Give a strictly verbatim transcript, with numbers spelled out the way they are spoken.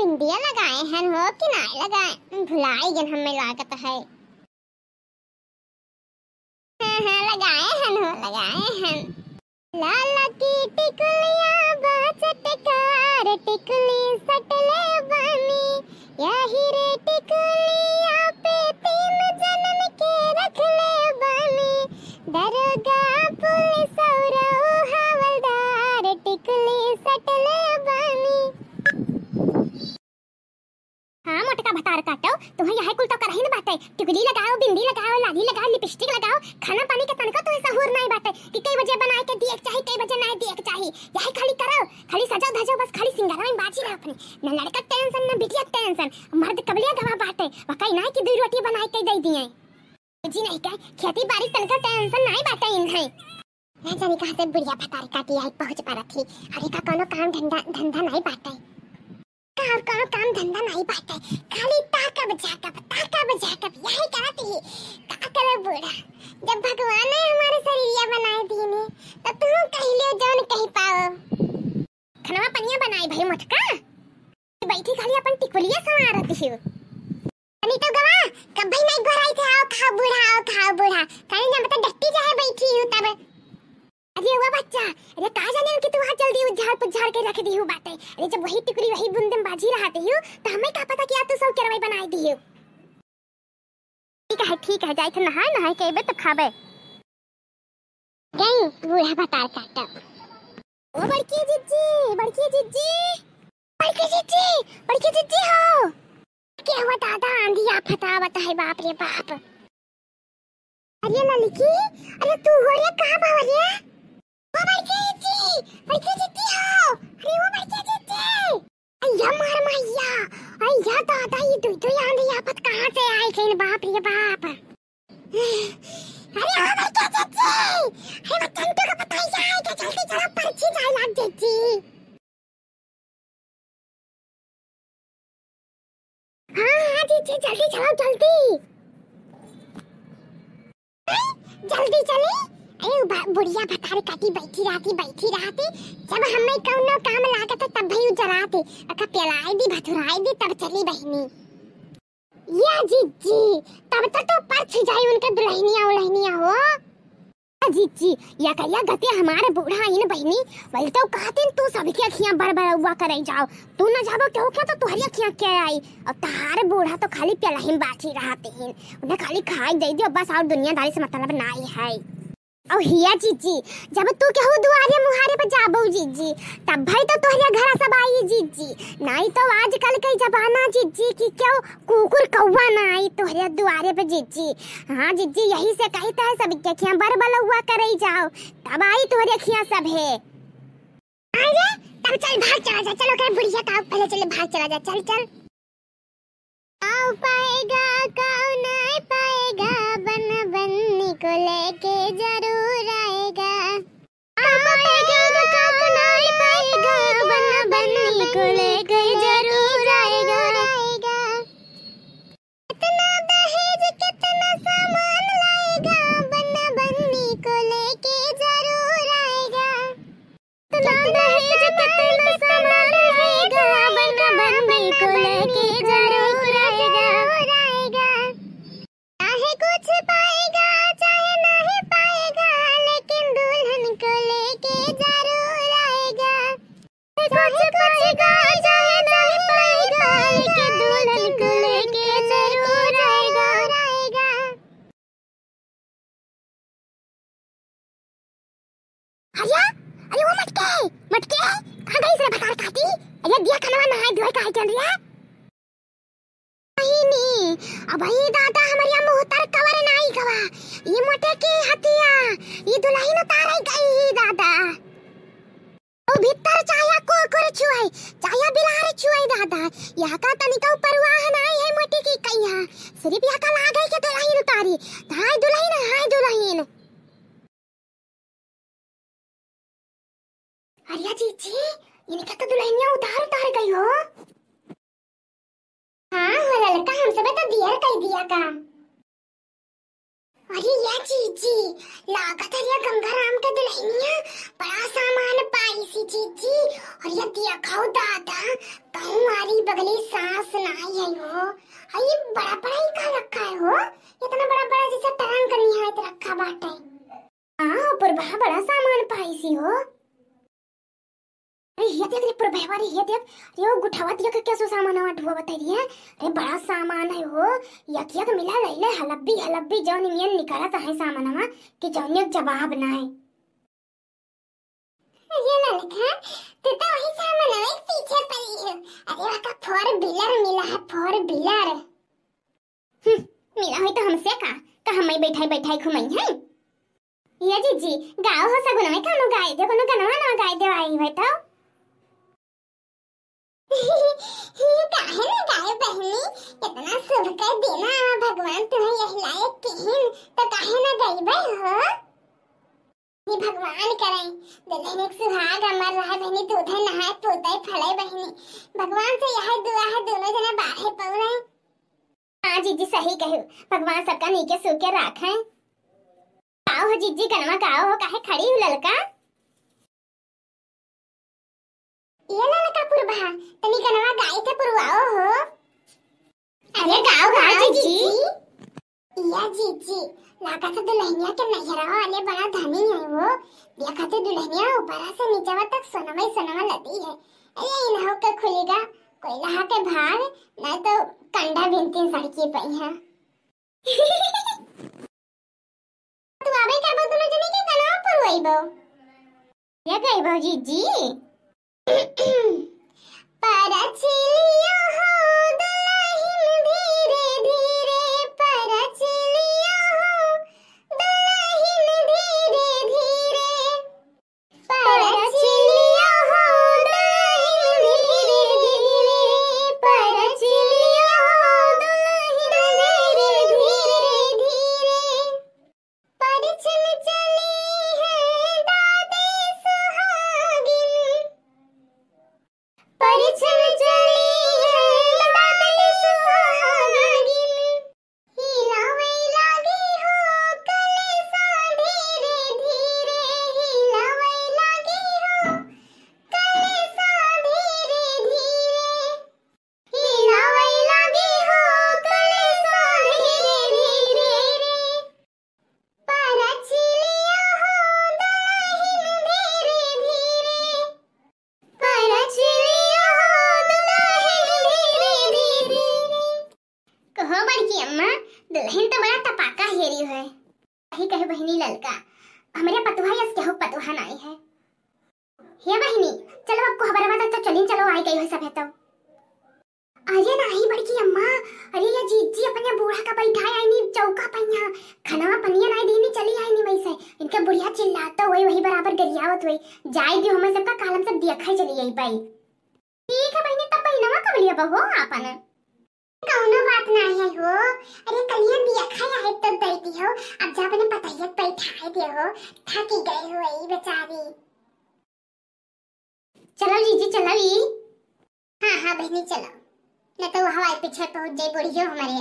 बिंदिया लगाए हन हो कि नाय लगाए, भुलाए गन हमें लागत है। हाँ, हाँ, लगाए हन हो, लगाए हन। लाला की टिकुलिया बा चटकार, टिकुली सटले बानी, यही रे टिकुलिया पे तीन जनम के रखले बानी, दरोगा, पुलिस और हवलदार, टिकुली सटले बानी। हाँ, मोटका भतार काटो, तुहैं यहै कुल तो करहिन बाटे। टिकुली लगाओ, बिंदी लगाओ, लाली लगाओ, लिपस्टिक लगाओ, खाना पानी के तनको तुहैं सहूर नाहीं बाटे कि कई बजे बनाए के दिए के चाही, कई बजे नाहीं दिए के चाही। यहै खाली करो, खाली सजो धजो, बस खाली सिंगारवा में बाजी रहो अपने। न लड़का के टेंशन, न बिटिया के टेंशन। मर्द कबले गवा बाटे, वकई नाहीं कि दुई रोटी बनाए के दे दिए। जी नहीं के, खेती बारी तनको टेंशन नाहीं बाटे इन्हें। ना जानी कहाँ से बुढ़िया भतार काटी आई पहुँच परत ही। अरे का कोनो काम धंधा, धंधा नाहीं बाटे। का और कोनो काम धंधा नाहीं बाटे। खाली ताकब झाकब, ताकब झाकब, यही करत ही। का करे बूढ़ा, जब भगवान ने हमारे शरीरिया बनाए दीने, तो तू कह लियो जौन कह पाओ। खनवा पनिया बनाई भाई मोटका। बैठी खाली अपन टिकुलिया संवारत हियो। अनितो गवा, कब भाई नाहीं गोराई थे, आओ खाओ बूढ़ा, आओ खाओ बूढ़ा। खाली ना बता डट्टी जाए बैठी हूँ तब। अरे हुआ बच्चा, अरे का जाने कि तू वहाँ जल्दी उज्झार पुज्झार के रख दी हूँ बाटे। अरे जब वही टिकुली वही बुंदे में बाजी रहती हूँ, तो हमें का पता कि आज तू सौ केरवाई बनाए दी हूँ। ठीक है, ठीक है, जाए थे नहाए, नहाए के अबे तो खाबे। गई बूढ़ा भतार काटब। ओ बड़की जिज्जी, बड़की जिज्जी, बड़की जिज्जी, बड़की जिज्जी हो। के हुआ दादा, आंधी आफत आवत है, बाप रे बाप। अरे ललकी, अरे तू हो रे, का भवा रे? ओ बड़की जिज्जी, बड़की जिज्जी हो। अरे ओ बड़की जिज्जी। अय्या मार मैया, अय्या दादा, ये दुई दुई आंधी आफत कहाँ से आए गइन, बाप रे बाप। अरे ओ बड़की जिज्जी, अरे वो चंटू का पता ही आए के, जल्दी चलो, परछी जाए लाग जिज्जी। हाँ, हाँ, जिज्जी, जल्दी चलो, जल्दी। हैं? जल्दी चली? अरे, उ बा-, बुढ़िया भतार काटी बैठी रहती, बैठी रहती। जब हमें कौनो काम लागत है, तब भी उ जराती। अका पियलाई दी, भथुराई दी, तब चली बहिनी। या जिज्जी, तब तक तो परछ जाई उनके दुलहिनिया उलहिनिया हो। जिज्जी, या कहिया गते हमारे बूढ़ा आइन बहिनी, वही तो कहतिन तू सबके अखियाँ बरबरौआ करे जाओ। तू न जाबो केहू के तो तुहरी अखियाँ के आई। और तहारे बूढ़ा तो खाली प्याला ही बाठी रहते हैं। उन्हें खाली खाए दे दियो बस, और दुनियादारी से मतलब नाई है। और हिया जिज्जी, जब तू केहू दुआरे मुहारे पर जाबो जिज्जी, तब भाई तो तोहरे घर सब आई जिज्जी। नाई तो आजकल के जमाना जिज्जी कि क्यों कुकुर कौवा ना आई तोहरे दुआरे पे जिज्जी। हाँ जिज्जी, यही से कही तो है, सब के खिया बरबलौआ करे जाओ, तब आई तोहरे खिया सब है। अरे, तब चल भाग चला जा, चलो कर बुढ़िया का पहले चले भाग चला जा, चल चल। काऊ पाएगा, काऊ नहीं पाएगा, बन बन्नी को लेके जरूर आएगा। काऊ पाएगा, काऊ नहीं पाएगा, बन बन्नी को लेके जरूर आएगा। कितना दहेज, कितना सामान लाएगा, बन बन्नी को लेके जरूर आएगा। कितना दहेज, कितना सामान रहेगा, बन बन्नी को लेके जरूर आएगा। चाहे कुछ पाएगा, चाहे नहीं पाएगा, लेकिन दुल्हन को लेके जरूर आएगा। चाहे कुछ पाएगा, चाहे नहीं पाएगा, लेकिन दुल्हन को लेके जरूर आएगा। अरे, अरे वो मटके, मटके, कहाँ गई रे भतार काटी? अरे दिया खनवा नहाए धोए काहे चल रहा? बहिनी, अब ये दादा हमरिया मुहतर कवर नाई गवा। ये मोटे के हतिया, ये दुलहिन उतारे गई ही दादा। ओ भीतर चाहे कुकुर छुआई, चाहे बिलार छुआई दादा, यह का तनिका परवाह नाई है मोटी की कहिया। सिर्फ यह का लागे के दुलहिन उतारी, हाय दुलहिन, हाय दुलहिन। अरे जीजी, इनका तो दुलहिनिया उतार उतार गई हो। हाँ हो ललका, हम सबे तो दियर कह दिया का। अरे या जीजी, लागत है या गंगाराम के दुल्हनिया बड़ा सामान पाइसी जीजी। और या देखो दादा, कहूँ आरी बगली सास नाई है हो। अरे बड़ा बड़ा ही का रखा है हो, इतना बड़ा बड़ा जैसे टरंक निहायत रखा बाटे। हाँ, पुरबहा बड़ा सामान पाइसी हो। अरे, ये देख रे पुरबहवा रे, ये देख, अरे, वो गुठावा दिया के कैसो सामान आवा ढुआ बताई रही है। अरे, बड़ा सामान है हो, यक यक मिला लैले, हलब्बी, हलब्बी, जौन इनियन निकलत है सामानवा, कि जौन एक जवाब ना है। अरे, ललका, तू तो वही सामानवा के पीछे पड़ी हो। अरे, वका four wheeler मिला है, four wheeler। हम्म, मिला होई तो हमसे का, का हमई बैठाई बैठाई घुमई है? ये जीजी, गाओ हो सगुनवा, कोनो गाय दे, कोनो गनवा नवा गाय दे आई हुए तो। काहे ना गाए बहनी, इतना शुभ कर देना भगवान तुम्हें यह लायक किहिन, तो काहे ना गईबे हो? ये भगवान करे, दुल्हन एक सुहाग अमर रहे बहनी, दूधे नहाए पूते फले बहनी। भगवान से यह दुआ है, दोनों जना बाढ़े पौरे। हाँ जीजी, सही कहू, भगवान सबका नीके सूके राखे। गाओ हो जीजी, गनवा गाओ हो, काहे खड़ी हो ललका? ये ललका पुरबहा, तनी गनवा गाई थे पुरवाओ हो। अरे गाओ, गाओ जीजी। या जीजी, लागत है दुल्हनिया के नैहरवा वाले बड़ा धनी है हो। देखत है दुल्हनिया ऊपरा से नीचवा तक सोनवा ही सोनवा लदी है। अरे इनहो के खुलेगा, कोई लहा के भाग, ना तो कंडा बिनती सड़की पई है। तू आबे करबो दुनो जने के गनवा पुरवैबो। ये गई भौजी जी। परछिलिया हो दुलहिन धीरे धीरे, परछिलिया हो दुलहिन धीरे धीरे। परछिलिया हो दुलहिन धीरे धीरे, परछिलिया हो दुलहिन धीरे धीरे। परछिन चली है दादी सुहागिन, परछिन चली है दादी सुहागिन। हिलावे लागी हो कलेसा धीरे धीरे, हिलावे लागी हो कलेसा धीरे धीरे। हिलावे लागी हो कलेसा धीरे धीरे। परछिलिया हो दुलहिन धीरे धीरे, परछिलिया हो दुलहिन धीरे धीरे। कहो बड़की अम्मा, दुलहिन तो बड़ा टपाका हेरी है। सही कहे बहिनी ललका, हमरे पतोहा यस केहू पतोहा नाई है। हे बहिनी, चलो अब कोहबरवा तक तो चलिन, चलो आई गई हो सभे तो। अरे नाही बड़की अम्मा, अरे ये जीजी अपने बूढ़ा का बैठाए आईनी चौका पइया, खनवा पनिया नाही दीनी चली आईनी वैसे। इनके बुढ़िया चिल्लात होई, वही बराबर गरियावत होई। जाई दियो हमें सबका कालम सब दिया खाई चली आई पाई। ठीक है बहिनी, तब बहिनवा कब लिया बहो आपन? कौनो बात नाही है हो। अरे कलिया दिया खाई आए तब दे दी हो, अब जा अपने पतैया बैठाए दे हो, थकी गए हो ई बेचारी। चलो जीजी, चलो ई। हाँ, हाँ बहिनी, चलो, न तो हवा पीछे पहुँच जाई बुढ़ियो हमारे।